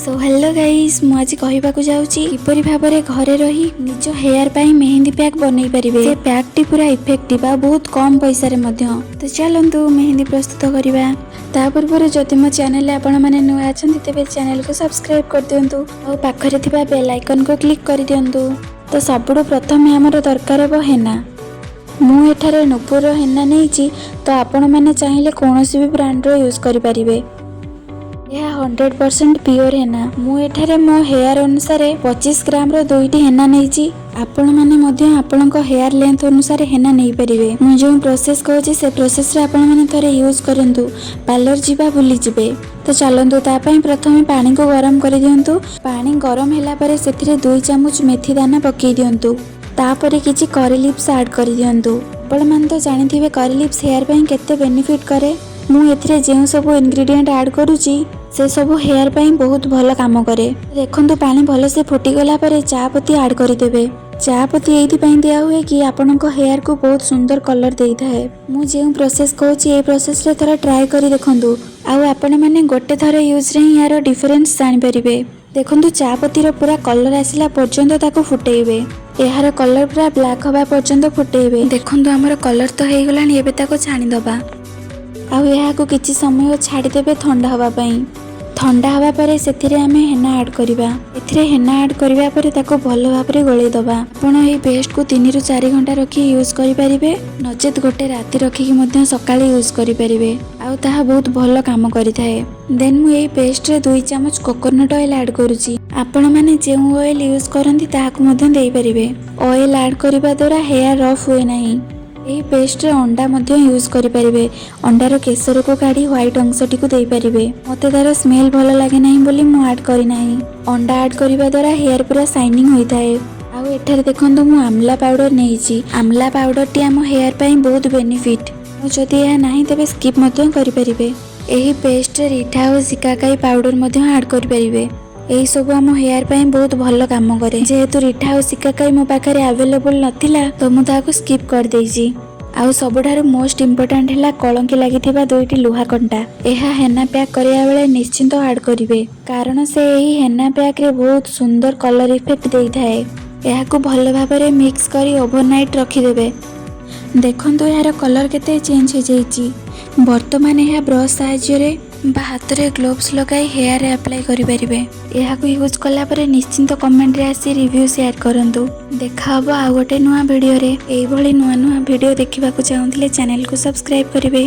Show hello guys, ମୁଁ ଆଜି କହିବାକୁ ଯାଉଛି କିପରି ଭାବରେ ଘରେ ରହି ନିଜ ହେୟାର ପାଇଁ ମେହେନ୍ଦି ପ୍ୟାକ୍ ବନେଇ ପାରିବେ। ସେ ପ୍ୟାକ୍ଟି ପୁରା ଇଫେକ୍ଟିଭ ଆଉ ବହୁତ କମ୍ ପଇସାରେ ମଧ୍ୟ। ତ ଚାଲନ୍ତୁ, ମେହେନ୍ଦି ପ୍ରସ୍ତୁତ କରିବା। ତା ପୂର୍ବରୁ ଯଦି ମୋ ଚ୍ୟାନେଲରେ ଆପଣମାନେ ନୂଆ ଅଛନ୍ତି, ତେବେ ଚ୍ୟାନେଲକୁ ସବସ୍କ୍ରାଇବ୍ କରିଦିଅନ୍ତୁ ଆଉ ପାଖରେ ଥିବା ବେଲ୍ ଆଇକନ୍କୁ କ୍ଲିକ୍ କରିଦିଅନ୍ତୁ। ତ ସବୁଠୁ ପ୍ରଥମେ ଆମର ଦରକାର ହେବ ହେନା। ମୁଁ ଏଠାରେ ନୁପୁରର ହେନା ନେଇଛି, ତ ଆପଣମାନେ ଚାହିଁଲେ କୌଣସି ବି ବ୍ରାଣ୍ଡର ୟୁଜ୍ କରିପାରିବେ। ଏହା 100% ପିଓର ହେନା। ମୁଁ ଏଠାରେ ମୋ ହେୟାର ଅନୁସାରେ 25 ଗ୍ରାମର ଦୁଇଟି ହେନା ନେଇଛି। ଆପଣମାନେ ମଧ୍ୟ ଆପଣଙ୍କ ହେୟାର ଲେନ୍ଥ ଅନୁସାରେ ହେନା ନେଇପାରିବେ। ମୁଁ ଯେଉଁ ପ୍ରୋସେସ୍ କହୁଛି, ସେ ପ୍ରୋସେସ୍ରେ ଆପଣମାନେ ଥରେ ୟୁଜ୍ କରନ୍ତୁ, ପାର୍ଲର ଯିବା ଭୁଲିଯିବେ। ତ ଚାଲନ୍ତୁ, ତା ପାଇଁ ପ୍ରଥମେ ପାଣିକୁ ଗରମ କରିଦିଅନ୍ତୁ। ପାଣି ଗରମ ହେଲା ପରେ ସେଥିରେ 2 ଚାମଚ ମେଥି ଦାନା ପକାଇ ଦିଅନ୍ତୁ। ତାପରେ କିଛି କରି ଲିଭ୍ସ ଆଡ଼୍ କରିଦିଅନ୍ତୁ। ଆପଣମାନେ ତ ଜାଣିଥିବେ କରି ଲିଭ୍ସ ହେୟାର ପାଇଁ କେତେ ବେନିଫିଟ୍ କରେ। ମୁଁ ଏଥିରେ ଯେଉଁ ସବୁ ଇନଗ୍ରିଡ଼ିଏଣ୍ଟ ଆଡ଼୍ କରୁଛି, ସେସବୁ ହେୟାର ପାଇଁ ବହୁତ ଭଲ କାମ କରେ। ଦେଖନ୍ତୁ, ପାଣି ଭଲସେ ଫୁଟିଗଲା ପରେ ଚା ପତି ଆଡ଼୍ କରିଦେବେ। ଚା ପତି ଏଇଥିପାଇଁ ଦିଆ ହୁଏ କି ଆପଣଙ୍କ ହେୟାରକୁ ବହୁତ ସୁନ୍ଦର କଲର୍ ଦେଇଥାଏ। ମୁଁ ଯେଉଁ ପ୍ରୋସେସ୍ କହୁଛି, ଏଇ ପ୍ରୋସେସ୍ରେ ଥରେ ଟ୍ରାଏ କରି ଦେଖନ୍ତୁ ଆଉ ଆପଣମାନେ ଗୋଟେ ଥର ୟୁଜ୍ରେ ହିଁ ଏହାର ଡିଫରେନ୍ସ ଜାଣିପାରିବେ। ଦେଖନ୍ତୁ, ଚା ପତିର ପୁରା କଲର୍ ଆସିଲା ପର୍ଯ୍ୟନ୍ତ ତାକୁ ଫୁଟେଇବେ। ଏହାର କଲର୍ ପୁରା ବ୍ଲାକ୍ ହେବା ପର୍ଯ୍ୟନ୍ତ ଫୁଟେଇବେ। ଦେଖନ୍ତୁ, ଆମର କଲର୍ ତ ହେଇଗଲାଣି। ଏବେ ତାକୁ ଛାଣିଦେବା ଆଉ ଏହାକୁ କିଛି ସମୟ ଛାଡ଼ିଦେବେ ଥଣ୍ଡା ହେବା ପାଇଁ। ଥଣ୍ଡା ହେବା ପରେ ସେଥିରେ ଆମେ ହେନା ଆଡ଼୍ କରିବା। ଏଥିରେ ହେନା ଆଡ଼୍ କରିବା ପରେ ତାକୁ ଭଲ ଭାବରେ ଗୋଳେଇ ଦେବା। ଆପଣ ଏହି ପେଷ୍ଟକୁ 3ରୁ 4 ଘଣ୍ଟା ରଖି ୟୁଜ୍ କରିପାରିବେ, ନଚେତ୍ ଗୋଟେ ରାତି ରଖିକି ମଧ୍ୟ ସକାଳେ ୟୁଜ୍ କରିପାରିବେ ଆଉ ତାହା ବହୁତ ଭଲ କାମ କରିଥାଏ। ଦେନ୍ ମୁଁ ଏହି ପେଷ୍ଟରେ 2 ଚାମଚ କୋକୋନଟ୍ ଅଏଲ୍ ଆଡ଼୍ କରୁଛି। ଆପଣମାନେ ଯେଉଁ ଅଏଲ୍ ୟୁଜ୍ କରନ୍ତି, ତାହାକୁ ମଧ୍ୟ ଦେଇପାରିବେ। ଅଏଲ୍ ଆଡ଼୍ କରିବା ଦ୍ୱାରା ହେୟାର ରଫ୍ ହୁଏ ନାହିଁ। ଏହି ପେଷ୍ଟରେ ଅଣ୍ଡା ମଧ୍ୟ ୟୁଜ୍ କରିପାରିବେ। ଅଣ୍ଡାର କେଶରକୁ କାଢ଼ି ହ୍ୱାଇଟ୍ ଅଂଶଟିକୁ ଦେଇପାରିବେ। ମୋତେ ତା'ର ସ୍ମେଲ୍ ଭଲ ଲାଗେ ନାହିଁ ବୋଲି ମୁଁ ଆଡ଼୍ କରିନାହିଁ। ଅଣ୍ଡା ଆଡ଼୍ କରିବା ଦ୍ୱାରା ହେୟାର ପୁରା ସାଇନିଂ ହୋଇଥାଏ। ଆଉ ଏଠାରେ ଦେଖନ୍ତୁ, ମୁଁ ଆମଲା ପାଉଡ଼ର ନେଇଛି। ଆମଲା ପାଉଡ଼ରଟି ଆମ ହେୟାର ପାଇଁ ବହୁତ ବେନିଫିଟ୍। ଆଉ ଯଦି ଏହା ନାହିଁ, ତେବେ ସ୍କିପ୍ ମଧ୍ୟ କରିପାରିବେ। ଏହି ପେଷ୍ଟରେ ରିଠା ଆଉ ଶିକାକାଇ ପାଉଡ଼ର ମଧ୍ୟ ଆଡ଼୍ କରିପାରିବେ। ଏହିସବୁ ଆମ ହେୟାର ପାଇଁ ବହୁତ ଭଲ କାମ କରେ। ଯେହେତୁ ରିଠା ଆଉ ଶିକାକାଇ ମୋ ପାଖରେ ଆଭେଲେବୁଲ୍ ନଥିଲା, ତ ମୁଁ ତାହାକୁ ସ୍କିପ୍ କରିଦେଇଛି। ଆଉ ସବୁଠାରୁ ମୋଷ୍ଟ ଇମ୍ପୋର୍ଟାଣ୍ଟ ହେଲା କଳଙ୍କି ଲାଗିଥିବା ଦୁଇଟି ଲୁହା କଣ୍ଟା। ଏହା ହେନା ପ୍ୟାକ୍ କରିବା ବେଳେ ନିଶ୍ଚିନ୍ତ ଆଡ଼୍ କରିବେ, କାରଣ ସେ ଏହି ହେନା ପ୍ୟାକ୍ରେ ବହୁତ ସୁନ୍ଦର କଲର୍ ଇଫେକ୍ଟ ଦେଇଥାଏ। ଏହାକୁ ଭଲ ଭାବରେ ମିକ୍ସ କରି ଓଭରନାଇଟ୍ ରଖିଦେବେ। ଦେଖନ୍ତୁ, ଏହାର କଲର୍ କେତେ ଚେଞ୍ଜ ହେଇଯାଇଛି। ବର୍ତ୍ତମାନ ଏହା ବ୍ରସ୍ ସାହାଯ୍ୟରେ ବା ହାତରେ ଗ୍ଲୋଭ୍ସ ଲଗାଇ ହେୟାରରେ ଆପ୍ଲାଏ କରିପାରିବେ। ଏହାକୁ ୟୁଜ୍ କଲା ପରେ ନିଶ୍ଚିନ୍ତ କମେଣ୍ଟରେ ଆସି ରିଭ୍ୟୁ ସେୟାର କରନ୍ତୁ। ଦେଖା ହେବ ଆଉ ଗୋଟେ ନୂଆ ଭିଡ଼ିଓରେ। ଏଇଭଳି ନୂଆ ନୂଆ ଭିଡ଼ିଓ ଦେଖିବାକୁ ଚାହୁଁଥିଲେ ଚ୍ୟାନେଲକୁ ସବସ୍କ୍ରାଇବ୍ କରିବେ।